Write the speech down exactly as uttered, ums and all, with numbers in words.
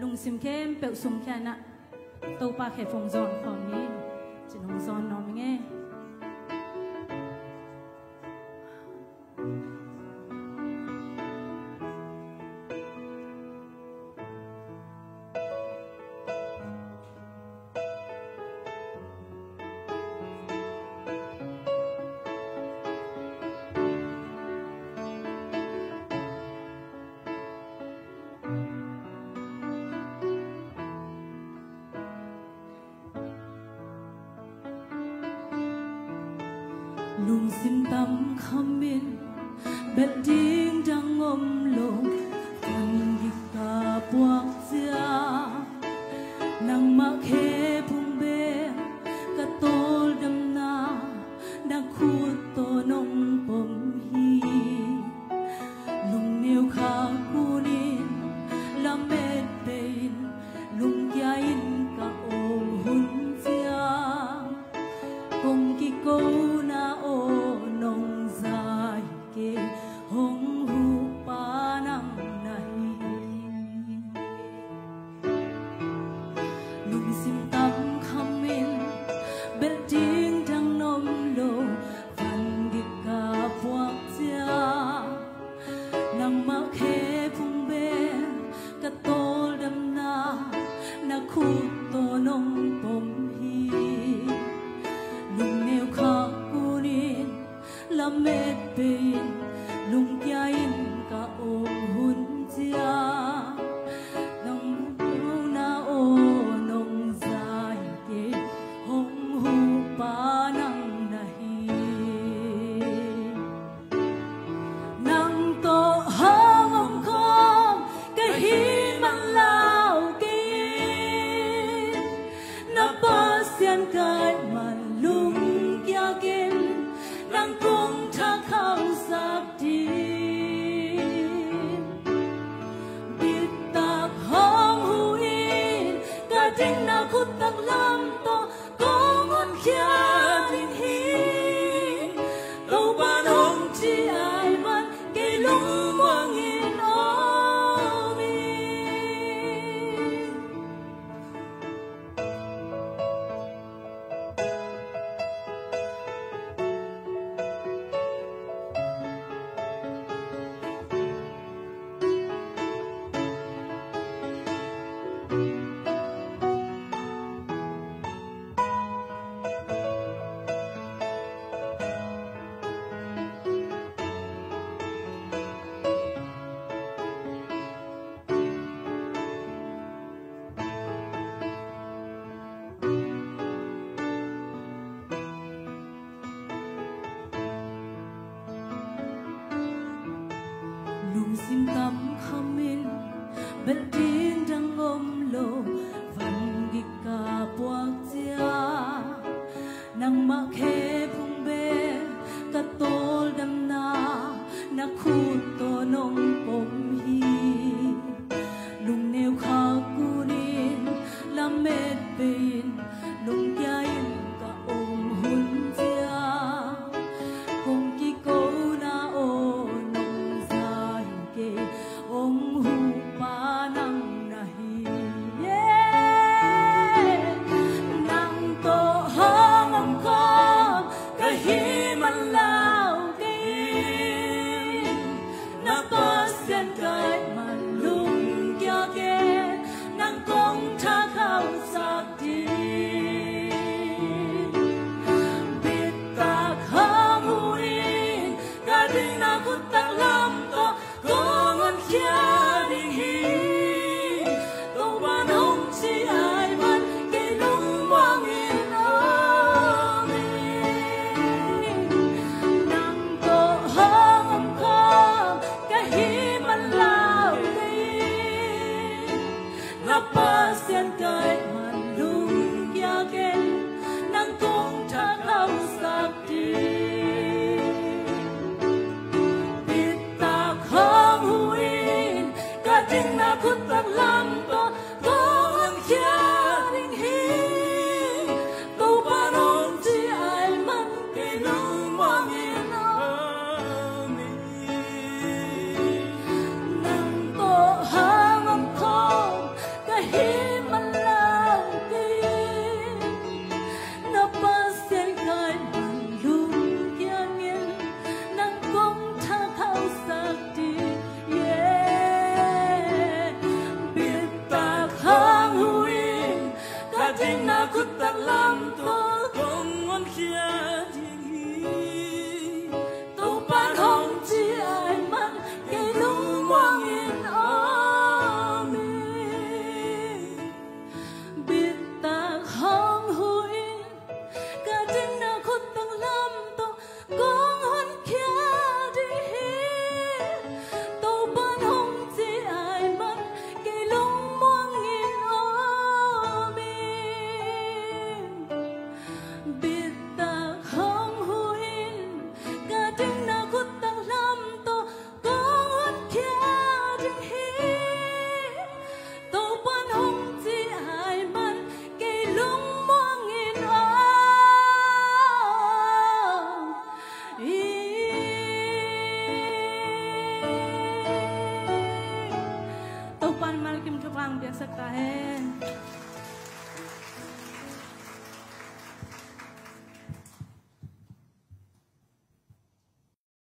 Lungsim khempeuh sung khia-in ah Topa khe phone zawn khawm ni. Cin hong zawn nuam ing e. Lungsim tam khamin belh ding dang om lo, van gik ka puak ciang nangmah khe phung bek ka tawldamna na khut tawh nong pom hi. Lungneu khak kunin lamet pei-in lungkia in ka om hun ciang kong kikona aw nong zai kei hong huh pa nang na hi. Lungsim tam khamin belh ding dang om lo, van gik ka puak ciang nangmah khe phung bek ka tawldamna na khut tawh nong pom hi. Lungneu khak kunin lamet pei-in lungkia in ka om hun ciang nang na aw nong zai kei hong huh pa nang na hi. Nang tawh hong om khawm ka hih man lau kei in, na Pasian ka hih man lungkiakin nang kong thak hausak ding. Bitak hong huh in ka ding na khut taklam tawh kong honkhia ding hi. Topa'n hong ci ahih man kei lungmuang in om ing. Lungsim tam khamin belh ding dang om lo, van gik ka puak ciang nangmah khe phung bek ka tawldamna na khut tawh nong pom hi. Lungneu khak kunin lamet pei-in lungkia in ka om hun ciang kong kikona aw nong zai kei hong huh pa nang na hi. Nang tawh hong om khawm ka hih man lau kei in, na Pasian ka hih man lungkia kei in nang kong thak hausak ding. Bitak hong huh in ka ding na khut taklam tawh kong honkhia ding hi. Topa'n hong ci ahih man kei lungmuang in om ing. Nang tawh hong om khawm ka hih man lau kei in, na Pasian ka hih man lungkia kei in nang kong thak hausak ding. Bitak hong huh in ka ding na khut taklam tawh